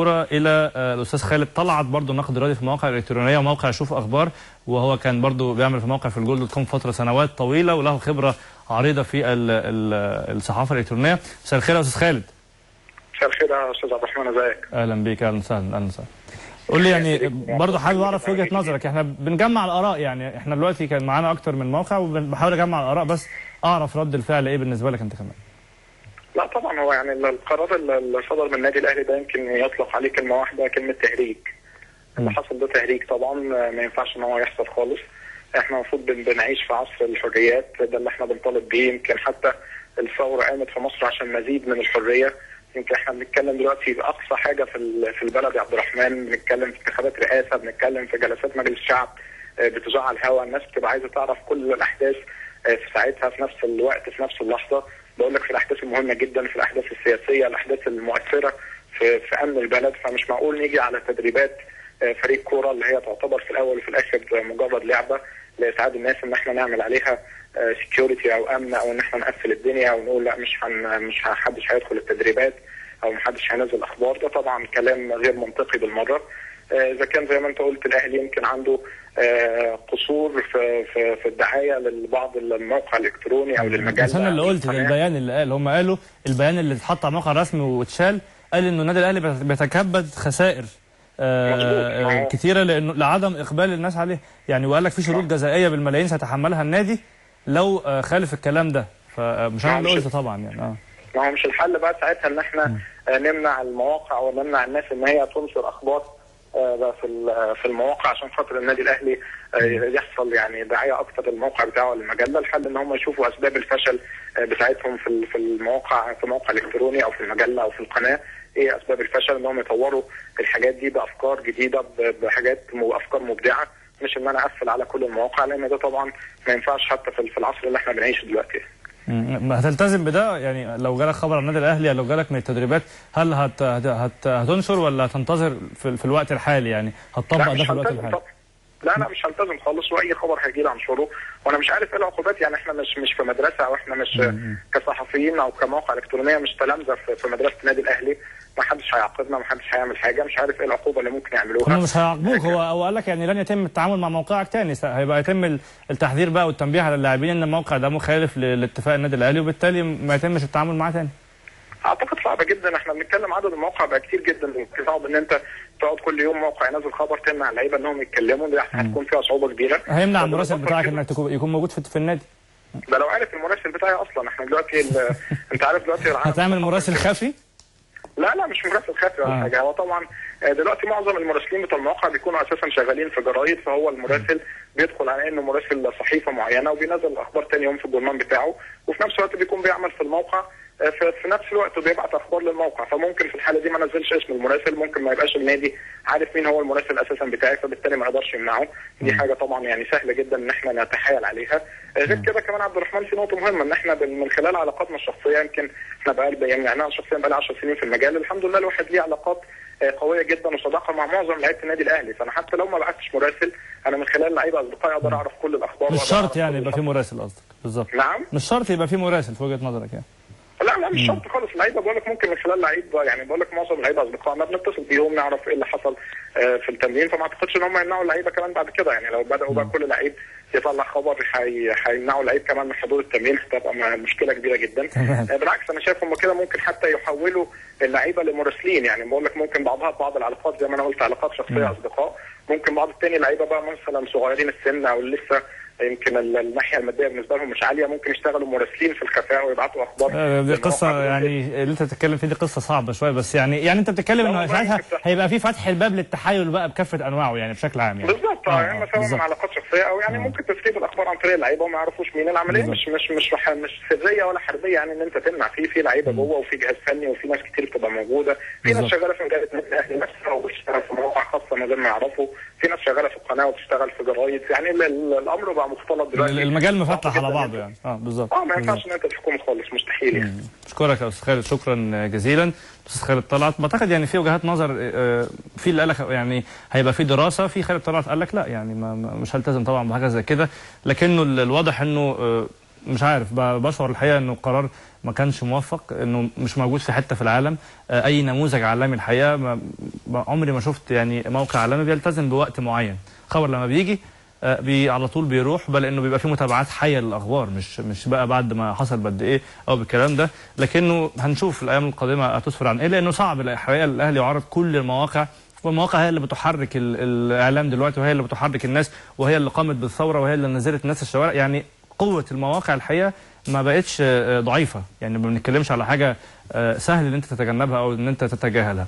الى الاستاذ خالد طلعت، برضو ناقد رياضي في المواقع الالكترونية وموقع شوف اخبار، وهو كان برضو بيعمل في موقع في الجول dot com فترة سنوات طويلة، وله خبره عريضة في الصحافة الالكترونية. مساء الخير يا استاذ خالد. مساء الخير يا استاذ عبد الرحمن، ازيك؟ اهلا بيك، اهلا وسهلا. اهلا وسهلا. قول لي يعني برضو حابب اعرف وجهه نظرك، احنا بنجمع الاراء، يعني احنا دلوقتي كان معانا اكتر من موقع وبحاول اجمع الاراء بس اعرف رد الفعل ايه بالنسبة لك انت كمان. لا طبعا هو يعني القرار اللي صدر من النادي الاهلي ده يمكن يطلق عليه كلمة واحدة، كلمة تهريج. اللي حصل ده تهريج طبعا، ما ينفعش ان هو يحصل خالص. احنا المفروض بنعيش في عصر الحريات، ده اللي احنا بنطالب بيه. يمكن حتى الثورة قامت في مصر عشان مزيد من الحرية. يمكن احنا بنتكلم دلوقتي باقصى حاجة في البلد يا عبد الرحمن، بنتكلم في انتخابات رئاسة، بنتكلم في جلسات مجلس الشعب بتذاع على الهواء، الناس بتبقى عايزه تعرف كل الاحداث في ساعتها، في نفس الوقت، في نفس اللحظة. بقول لك في الاحداث المهمة جدا، في الاحداث السياسية، الاحداث المؤثرة في امن البلد. فمش معقول نيجي على تدريبات فريق كورة اللي هي تعتبر في الاول وفي الاخر مجرد لعبه لاسعاد الناس، ان احنا نعمل عليها security او امن، او ان احنا نقفل الدنيا ونقول لا مش حدش هيدخل التدريبات او محدش هينزل اخبار. ده طبعا كلام غير منطقي بالمرة. اذا كان زي ما انت قلت الاهلي يمكن عنده قصور في الدعاية لبعض الموقع الالكتروني او للمجله. بس انا اللي قلت البيان اللي قال، هم قالوا البيان اللي اتحط على الموقع الرسمي واتشال، قال انه النادي الاهلي بيتكبد خسائر كثيرة لانه لعدم اقبال الناس عليه، يعني وقال لك في شروط جزائيه بالملايين سيتحملها النادي لو خالف الكلام ده. فمش انا اللي قلت طبعا يعني. ما هو مش الحل بقى ساعتها ان احنا نمنع المواقع ونمنع الناس ان هي تنشر اخبار في المواقع عشان خاطر النادي الاهلي يحصل يعني دعاية اكتر للموقع بتاعه للمجله. الحل ان هم يشوفوا اسباب الفشل بتاعتهم في المواقع، في موقع الكتروني او في المجلة او في القناة، ايه اسباب الفشل، ان هم يطوروا الحاجات دي بافكار جديدة، بحاجات وافكار مبدعة، مش ان انا اقفل على كل المواقع، لان ده طبعا ما ينفعش حتى في العصر اللي احنا بنعيشه دلوقتي. هتلتزم بده يعني؟ لو جالك خبر عن النادي الاهلي، لو جالك من التدريبات، هل هتنشر ولا هتنتظر في الوقت الحالي؟ يعني هتطبق ده في الوقت الحالي؟ لا مش هلتزم خالص، واي خبر هيجي لي هنشره، وانا مش عارف ايه العقوبات. يعني احنا مش في مدرسه، او احنا مش كصحفيين او كمواقع الكترونية مش تلامذه في مدرسه النادي الاهلي. ما حدش هيعاقبنا، ما حدش هيعمل حاجة، مش عارف ايه العقوبة اللي ممكن يعملوها. هم مش هيعاقبوك، هو قال لك يعني لن يتم التعامل مع موقعك تاني، هيبقى يتم التحذير بقى والتنبيه على اللاعبين ان الموقع ده مخالف لاتفاق النادي الاهلي، وبالتالي ما يتمش التعامل معاه تاني. اعتقد صعب جدا، احنا بنتكلم عدد المواقع بقى كتير جدا، صعب ان انت تقعد كل يوم موقع ينزل خبر تمنع اللعيبة انهم يتكلموا، دي هتكون فيها صعوبة كبيرة. هيمنع المراسل بتاعك انك يكون موجود في النادي. ده لو عارف المراسل بتاعي اصلا. احنا دلوقتي انت عارف دلوقتي العالم هتعمل مراسل خفي؟ لا مش مراسل خفي ولا حاجة. هو طبعا دلوقتي معظم المراسلين بتوع المواقع بيكونوا اساسا شغالين في جرايد، فهو المراسل بيدخل على انه مراسل صحيفة معينة وبينزل الاخبار ثاني يوم في الجورنال بتاعه، وفي نفس الوقت بيكون بيعمل في الموقع في نفس الوقت وبيبعت اخبار للموقع. فممكن في الحالة دي ما نزلش اسم المراسل، ممكن ما يبقاش النادي عارف مين هو المراسل اساسا بتاعي، فبالتالي ما يقدرش يمنعه. دي حاجة طبعا يعني سهلة جدا ان احنا نتحايل عليها. غير كده كمان عبد الرحمن في نقطة مهمة، ان احنا من خلال علاقاتنا الشخصية، يمكن احنا بقى يعني انا شخصيا بقالي 10 سنين في المجال، الحمد لله الواحد ليه علاقات قوية جدا وصداقه مع معظم لعيبة النادي الاهلي، فانا حتى لو ما بعتش مراسل انا من خلال لعيبة اصدقائي اقدر اعرف كل الاخبار. مش شرط يعني يبقى في مراسل قصدك؟ بالظبط. نعم، مش شرط يبقى في مراسل في وجهه نظرك يعني؟ لا مش شرط خالص. اللعيبة بقول لك ممكن من خلال لعيبة، يعني بقول لك معظم اللعيبة اصدقائنا بنتصل بيهم نعرف ايه اللي حصل في التمرين، فما اعتقدش ان هم يمنعوا اللعيبة كمان بعد كده. يعني لو بداوا بقى كل لعيب يطلع خبر هيمنعوا اللعيب كمان من حضور التمرين، هتبقى مشكلة كبيرة جدا. بالعكس انا شايف هم كده ممكن حتى يحولوا اللعيبة لمراسلين. يعني بقول لك ممكن بعضها بعض العلاقات زي ما انا قلت علاقات شخصية اصدقاء، ممكن بعض التاني لعيبة بقى مثلا صغيرين السن او لسه يمكن الناحية المادية بالنسبة لهم مش عالية، ممكن يشتغلوا مراسلين في الخفاء ويبعتوا اخبار. دي قصة يعني اللي انت بتتكلم فيه دي قصة صعبة شوية، بس يعني انت بتتكلم انه ساعتها هيبقى في فتح الباب للتحايل بقى بكافة انواعه يعني بشكل عام يعني. بالظبط، يعني مثلا علاقات شخصية او يعني ممكن تسريب الاخبار عن طريق اللعيبة وما يعرفوش مين. العملية مش مش مش مش سرية ولا حربيه، يعني ان انت تمنع في لعيبة جوه وفي جهاز فني وفي ناس كتير بتبقى موجودة، في ناس شغالة في مجلة النادي الاهلي نفسها وبتشتغل في مواقع خاصة من غير ما يعرفوا، في ناس شغالة في القناة وبتشتغل في جرايد، يعني الامر بقى مختلط دلوقتي، المجال مفتح على بعضه يعني. بالظبط. ما ينفعش ان انت تحكم خالص، مستحيل يعني. اشكرك يا استاذ خالد، شكرا جزيلا. استاذ خالد طلعت، بعتقد يعني في وجهات نظر، في اللي قال لك يعني هيبقى في دراسة، في خالد طلعت قال لك لا يعني ما مش هلتزم طبعا بحاجة زي كده، لكنه الواضح انه مش عارف، بشعر الحقيقة انه القرار ما كانش موفق، انه مش موجود في حتة في العالم اي نموذج عالمي. الحقيقة عمري ما شفت يعني موقع عالمي بيلتزم بوقت معين. خبر لما بيجي على طول بيروح، بل انه بيبقى فيه متابعات حيه للاخبار، مش بقى بعد ما حصل بقد ايه او بالكلام ده. لكنه هنشوف الايام القادمة هتسفر عن ايه، لانه صعب الحقيقة الاهلي يعرض كل المواقع، والمواقع هي اللي بتحرك الاعلام دلوقتي، وهي اللي بتحرك الناس، وهي اللي قامت بالثورة، وهي اللي نزلت الناس الشوارع. يعني قوة المواقع الحقيقة ما بقتش ضعيفة، يعني ما بنتكلمش على حاجة سهل ان انت تتجنبها او ان انت تتجاهلها.